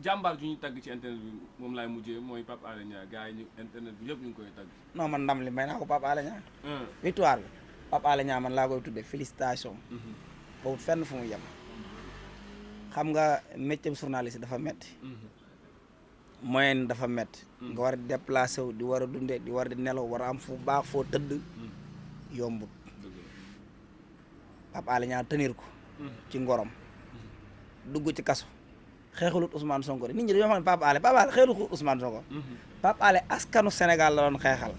jàmbaar ju ñu tagg ci internet bi moom laay mujjee mooy Pape Alé Niang gars yi ñu internet bi yëpp ñu ngi koy tagg. non man ndam li may naa ko Pape Alé Niang. victoire bi Pape Alé Niang man laa koy tuddee félicitation. boobu fenn fu mu yem. xam nga métier journaliste dafa metti moyen dafa metti nga war a déplacé wu di war a dundee di war di nelaw war a am fu baax foo tëdd yombut. Pape Alé Niang tenir ko ci ngorom dugg ci kaso xeexulut Ousmane Sonko nit ñi dañoo xam ne Pape Alé xeexulut Ousmane Sonko. Pape Alé askanu Sénégal la doon xeexal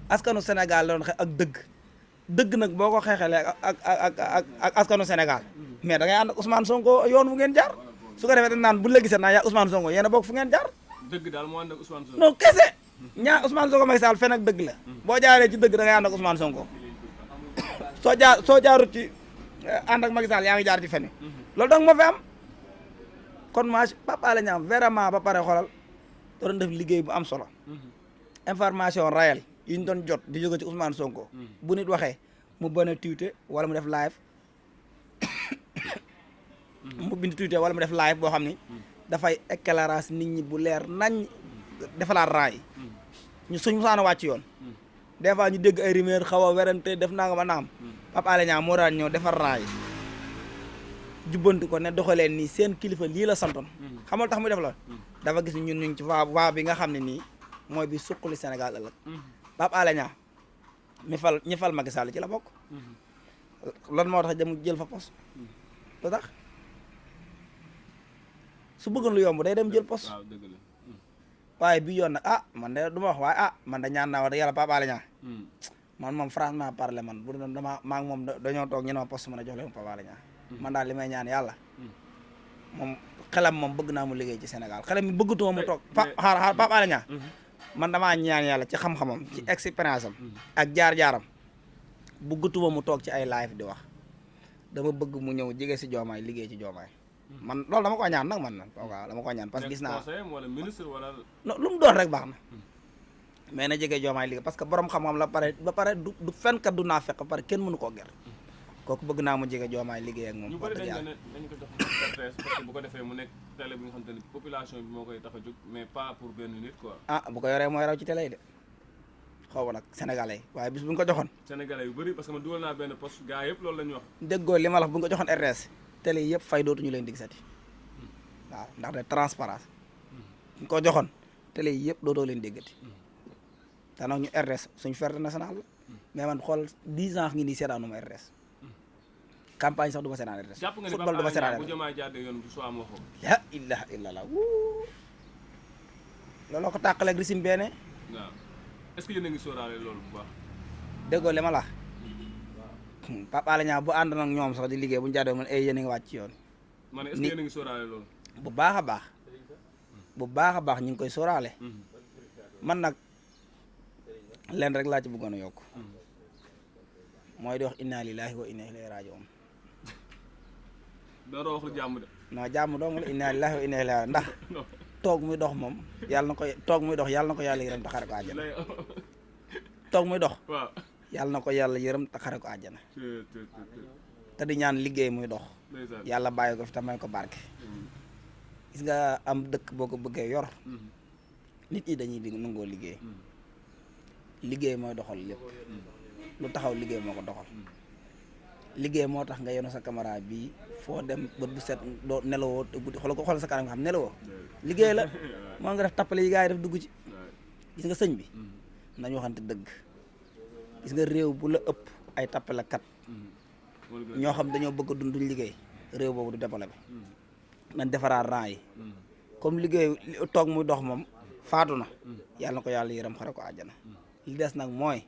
askanu Sénégal la doon xeex ak dëgg nag boo ko xeexalee ak askanu Sénégal mais da ngay ànd ak Ousmane Sonko yoon fu ngeen jaar su ko defee dañ naan bu la gisee naa yaa Ousmane Sonko yéen a bokk fu ngeen jaar. dëgg daal moo ànd ak Ousmane Sonko. non kese ñaa Ousmane Sonko Macky Sall fen ak dëgg la boo jaaree ci dëgg da ngay ànd ak Ousmane Sonko soo jaarut ci ànd ak Macky Sall yaa ngi jaar ci fen loolu donc moo fi am kon Pape Alé Niang vraiment ba pare xoolal doon def liggéey bu am solo information réelle yi ñu doon jot di jóge ci Ousmane Sonko bu nit waxee mu bën a tuité wala mu def live mu bind tuité wala mu def live boo xam ni dafay éclairage nit ñi bu leer nañ defalaat raay ñu suñ musaana wàcc yoon des fois ñu dégg ay rumeur xaw a werante def naa nga ma naam Pape Alé Niang moo daan ñëw defar raay jubbanti ko ne doxaleen nii seen kilifa lii la santoon xamal tax muy def la dafa gis ñun ñu ngi ci waa bi nga xam ne nii mooy bi suqali Sénégal ëllëg Pape Alé Niang ñi fal Macky Sall ci la bokk lan moo tax dem jël fa poste lu tax su bëggoon lu yomb day dem jël poste waaye bi yoon nag man de du ma wax waaye man da ñaan naa wax da yàlla Pape Alé Niang man moom franchement parler man bu doon dama maa ngi moom dañoo toog ñu ne ma poste mën a jox leen Pape Alé Niang man daal li may ñaan yàlla moom xelam moom bëgg naa mu liggéey ci Sénégal xelam mi bëggatuma mu toog xaar Pape Alé Niang man damaa ñaan yàlla ci xam-xamam ci expérience am ak jaar-jaaram bëggatuma mu toog ci ay live di wax dama bëgg mu ñëw jege si Diomaye liggéey ci Diomaye man loolu dama ko ñaan nag man waaw dama ko ñaan parce que gis naa wala ministre wala lu mu doon rek baax na mais na jege Diomaye liggéey parce que borom xam-xam la ba pare du fenkat du naa fekk ba pare kenn mënu koo ger kooku bëgg naa mu jege Diomaye liggéey ak moom. ñu bëri dañ ko jox RTS parce que bu ko defee mu nekk télé bi nga xam te ne population bi moo koy tax a jóg mais pas pour benn nit quoi. bu ko yoree mooy raw ci télé yi de xaw ma nag sénégalais waaye bis bu ñu ko joxoon. sénégalais yu bëri parce que man dugal naa benn poste gars yëpp loolu la ñu wax. déggoo li ma la wax bu ñu ko joxoon RTS télé yi yëpp fay dootuñu leen digsati waaw ndax de transparence bu ñu ko joxoon télé yi yëpp dootoo leen déggati te nag ñu RTS suñu fierté nationale la mais man xool 10 ans ngi nii seetaanuma RTS. campagne sax du ma seetaan RTS. football du ma seetaan RTS. bu Diomaye jaadee yoon bu soo am waxoo. la ilaha illallah looloo ko tàqaleeg régime benn. waaw est-ce que yéen a ngi sóoraale loolu bu baax. déggoo li ma la Pape Alé Niang bu ànd nag ñoom sax di liggéey bu ñu jaadee man yéen a ngi wàcc ci yoon. ma ne est-ce que yéen a ngi sóoraale loolu. bu baax a baax ñu ngi koy sóoraale. man nag leen rek laa ci bëggoon a yokk. mooy di wax inna lillahi wa inna ilayhi raji'un. doo wax lu jàmm de. non jàmm dong la inna lillahi wa inna ilayhi ndax toog muy dox moom yàlla na ko yàlla na ko yàlla yërëm taxare ko àjjana. toog muy dox. waaw yàlla na ko yàlla yërëm taxare ko àjjana. te di ñaan liggéey muy dox. yàlla bàyyi ko fi te may ko barke. gis nga am dëkk boo ko bëggee yor. nit ñi dañuy di nangoo liggéey. liggéey mooy doxal lépp. lu taxaw liggéey moo ko doxal liggéey moo tax nga yenu sa caméra bi foo dem bët bu set doo nelawoo guddi xool sa kanam nga xam nelawoo liggéey la moo nga def tappale yi gars yi def dugg ci gis nga sëñ bi nañu waxante dëgg gis nga réew bu la ëpp ay tappale kat ñoo xam dañoo bëgg a dund duñ liggéey réew boobu du développé nañ defaraat rang yi comme liggéey toog muy dox moom faatu na yàlla na ko yàlla yërëm xare ko àjjana li des nag mooy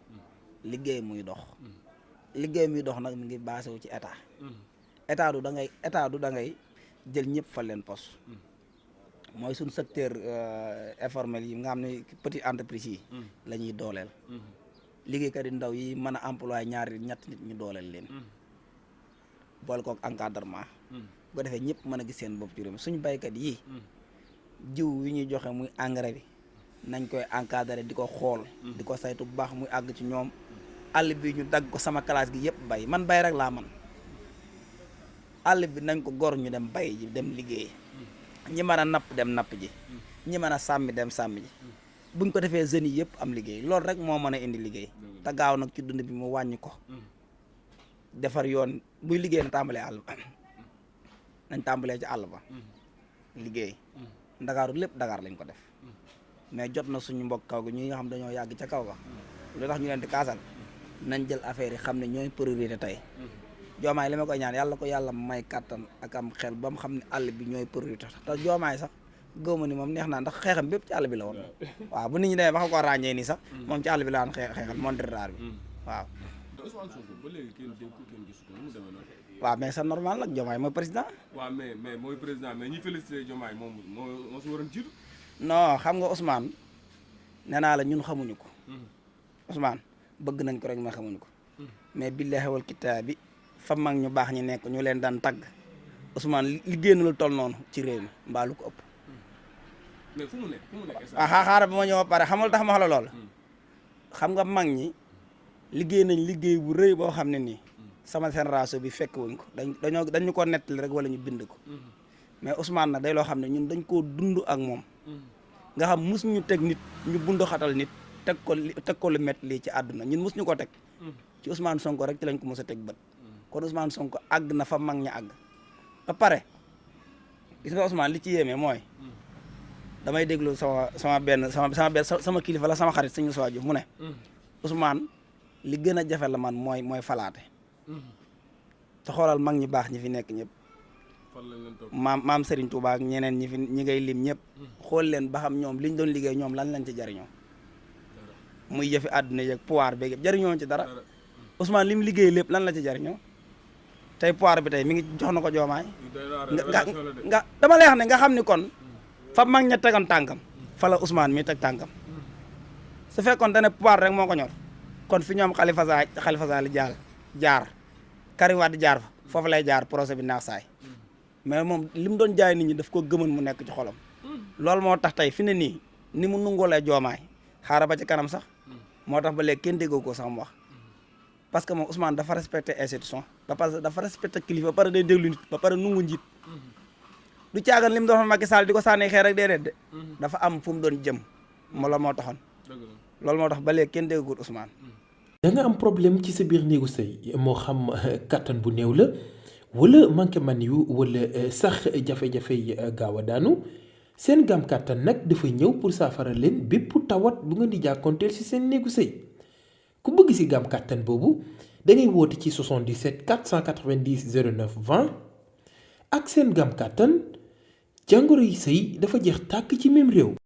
liggéey muy dox nag mi ngi basé wu ci état du da ngay jël ñëpp fa leen poste mooy suñ secteur informel yi nga xam ne petite entreprise yi la ñuy dooleel liggéeykat yi ndaw yi mën a employé ñaari ñett nit ñu dooleel leen boole kook encadrement bu ko defee ñëpp mën a gis seen bopp ci réew mi suñu baykat yi jiw yi ñuy joxe muy engrais bi nañ koy encadré di ko xool di ko saytu bu baax muy àgg ci ñoom àll bi ñu dagg ko sama classe gi yëpp bay man bay rek laa man àll bi nañ ko gor ñu dem bay ji dem liggéey ñi mën a napp dem napp ji ñi mën a sàmmi dem sàmmi ji buñ ko defee jeunes yi yëpp am liggéey loolu rek moo mën a indi liggéey te gaaw nag ci dund bi mu wàññi ko defar yoon buy liggéey na tàmbalee àll ba nañ tàmbalee ci àll ba liggéey ndakaaru lépp Dakar lañ ko def mais jot na suñu mbokk kaw gi ñi nga xam dañoo yàgg ca kaw ga lu tax ñu leen di kaasal nañ jël affaire yi xam ne ñooy priorité tey joomaay li ma koy ñaan yàlla ko yàlla may kàttan ak am xel ba mu xam ne àll bi ñooy priorité te joomaay sax gëwma ni moom neex naa ndax xeexam bépp ci àll bi la woon waaw bu nit ñi demee ba xam ko ràññee nii sax moom ci àll bi la woon xeexal montre raar bi waaw waaw mais c'est normal nag Diomaye mooy président waaw mais mooy président mais ñi félicité Diomaye moom moo si waroon jiitu non xam nga Ousmane nee naa la ñun xamuñu ko Ousmane bëgg nañ ko rek mais xamuñu ko mais billaahi wal kitaabi fa mag ñu baax ñi nekk ñu leen daan tagg Ousmane liggéey na lu toll noonu ci réew mi mbaa lu ko ëpp mais fu mu nekk waaw xaaral ba ma ñëw pare xamul tax ma wax la lool xam nga mag ñi liggéey nañ liggéey bu rëy boo xam ne nii sama génération bi fekk wuñ ko dañu ko nettali rek wala ñu bind ko mais Ousmane nag day loo xam ne ñun dañ koo dund ak moom nga xam mus ñu teg nit ñu bundu xatal nit teg ko lu métti lii ci àdduna ñun mus ñu ko teg ci Ousmane Sonko rek ci lañ ko mos a teg bët kon Ousmane Sonko àgg na fa mag ña àgg ba pare gis nga Ousmane li ci yéeme mooy damay déglu sama kilifa la sama xarit suñu Sow mu ne Ousmane li gën a jafe la man mooy falaate te xoolal mag ñi baax ñi fi nekk ñëpp maam Serigne Touba ak ñeneen ñi ngay lim ñëpp xool leen ba xam ñoom liñ doon liggéey ñoom lan lañ ci jariñoo muy yëfi àdduna yeeg pouvoir beeg jariñoo ci dara Ousmane li mu liggéey lépp lan la ci jariñoo tey pouvoir bi tey mi ngi jox na ko Diomaye nga dama lay wax ne nga xam ni kon fa mag ña tegoon tànkam fa la Ousmane mi teg tànkam su fekkoon te ne pouvoir rek moo ko ñor kon fi ñoom Khalifa Sall jaar Karim Wade jaar fa foofu lay jaar projet bi naax saay mais moom li mu doon jaay nit ñi daf ko gëmën mu nekk ci xolam loolu moo tax tey fi ne nii ni mu nungulee Diomaye xaaral ba ci kanam sax moo tax ba léegi kenn déggoo ko sax mu wax parce que moom Ousmane dafa respecté institution ba pare dafa respecté kilifa ba pare day déglu nit ba pare nungu njiit du caagan li mu doon Macky Sall di ko sànni xeer rek déedéet de dafa am fu mu doon jëm loolu moo taxoon loolu moo tax ba léegi kenn déggul Ousmane. da nga am problème ci sa biir néegu sëy moo xam kattan bu néew la wala manqué man yu wala sax jafe-jafe yi gaaw a daanu seen gaam kattan nag dafa ñëw pour saafara leen bépp tawat bu nga di jàkkoonteel ci seen néegu sëy ku bëgg ci gaam kattan boobu da ngay woote ci 77 490 09 20 ak seen gaam kattan jàngoro yi sëy dafa jeex tàkk ci même réew.